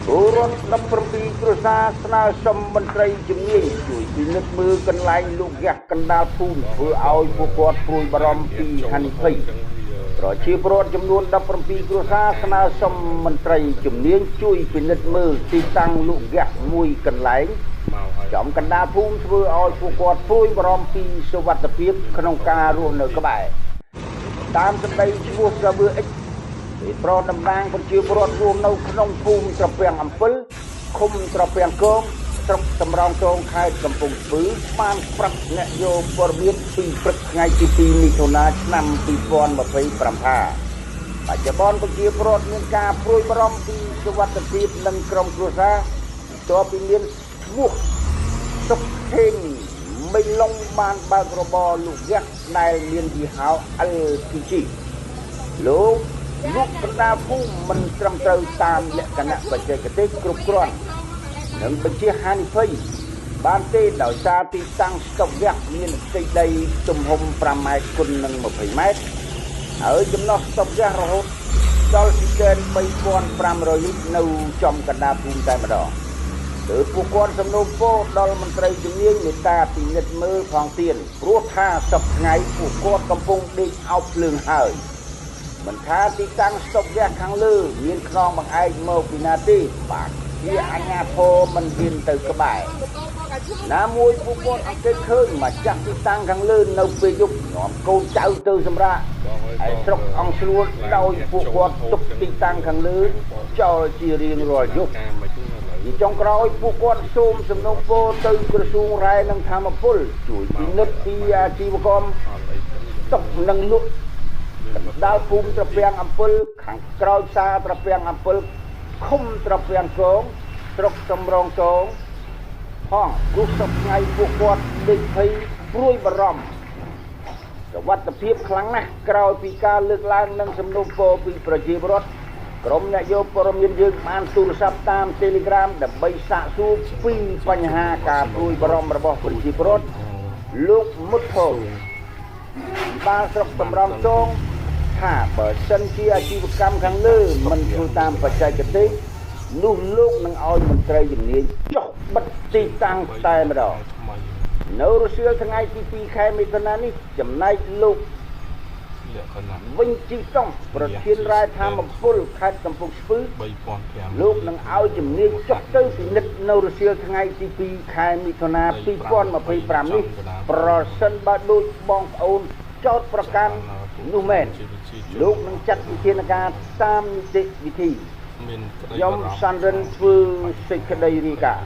ពលរដ្ឋ17គ្រួសារស្នើសុំមន្ត្រីជំនាញជួយពិនិត្យមើលកន្លែងលក់ហ្គាសកណ្ដាលភូមិធ្វើឲ្យពួកគាត់ព្រួយបារម្ភពីហានិភ័យប្រជាពលរដ្ឋចំនួន17គ្រួសារស្នើសុំមន្ត្រីជំនាញជួយពិនិត្យមើលទីតាំងលក់ហ្គាសមួយកន្លែងចំកណ្ដាលភូមិធ្វើឲ្យពួកគាត់ព្រួយបារម្ភពីសុវត្ថិភាពក្នុងការរស់នៅក្បែរតាមសម្ដីឈ្មោះសាវើអិចពីប្រតំណាងប្រជាពលរដ្ឋរួមនៅក្នុងភូមិត្រពាំងអំពិលឃុំត្រពាំងគងស្រុកសំរោងទងខេត្តកំពង់ស្ពឺបានប្រាប់អ្នកយកព័ត៌មានពីព្រឹកថ្ងៃទី2មិថុនាឆ្នាំ2025ថាបច្ចុប្បន្នប្រជាពលរដ្ឋមានការព្រួយបារម្ភពីសុវត្ថិភាពនិងក្រុមគ្រួសារបន្ទាប់ពីមានឈ្មោះសុខខេងមីឡុងបានបើករបរលក់ហ្គាសដែលមានយីហោ LPG លោកលក់កណ្ដាលភូមិមិនត្រឹមត្រូវតាមលក្ខណៈបច្ចេកទេសគ្រប់គ្រាន់និងបញ្ជាហានិភ័យបានទេដោយសារទីតាំងស្តុកហ្គាសមានផ្ទៃដីទំហំ5ម៉ែត្រគុណនឹង20ម៉ែត្រហើយចំណុះស្តុកហ្គាសរហូតដល់ស៊ីទែន3500លីត្រនៅចំកណ្ដាលភូមិតែម្ដងទើបពួកគាត់សំណូមពរដល់មន្ត្រីជំនាញមេត្តាពិនិត្យមើលផងទៀតព្រោះថាសប្តាហ៍ថ្ងៃពួកគាត់កំពុងដេកអោបភ្លើងហើយមិនថាទីតាំងស្តុកហ្គាសខាងលើមានខ្នងបង្អែកមកពីណាទេបាទជាអាជ្ញាធរមិនហ៊ានទៅក្បែរណាមួយពួកគាត់អង្កេតឃើញម្ចាស់ទីតាំងខាងលើនៅពេលយប់នាំកូនចៅទៅសម្រាកឯស្រុកអង្គស្រួលដោយពួកគាត់ទុកទីតាំងខាងលើចោលជារៀងរាល់យប់ជាចុងក្រោយពួកគាត់សូមសំណូមពរទៅក្រសួងរ៉ែនិងធម្មពលជួយពិនិត្យពីអាជីវកម្មស្តុកនិងលក់កណ្ដាលភូមិត្រពាំងអំពិលខាងក្រោយផ្សារត្រពាំងអំពិលឃុំត្រពាំងគងស្រុកសំរោងទងផងព្រោះសប្តាហ៍ថ្ងៃពួកគាត់ដេកភ័យព្រួយបារម្ភសុវត្ថិភាពខ្លាំងណាស់ក្រោយពីការលើកឡើងនិងសំណូមពរពីប្រជាពលរដ្ឋក្រុមអ្នកយកព័ត៌មានយើងបានទូរស័ព្ទតាម Telegram ដើម្បីសាកសួរពីបញ្ហាការព្រួយបារម្ភរបស់ប្រជាពលរដ្ឋលោកមុតធោបាលស្រុកសំរោងទងថាបើសិនជាអាជីវកម្មខាងលើមិនធ្វើតាមបច្ចេកទេសនោះលោកនឹងឲ្យមន្ត្រីជំនាញចុះបិទទីតាំងតែម្ដងនៅរសៀលថ្ងៃទី2ខែមិថុនានេះចំណែកលោកវិញជីតុងប្រធានរ៉ែធម្មពលខេត្តកំពង់ស្ពឺលោកនឹងឲ្យជំនាញចុះទៅពិនិត្យនៅរសៀលថ្ងៃទី2ខែមិថុនា2025នេះប្រសិនបើដូចបងប្អូនចោតប្រកាន់នោះមែនលោកនឹងចាត់វិធានការតាមនីតិវិធីខ្ញុំសាន់រិនធ្វើសេចក្តីរាយការណ៍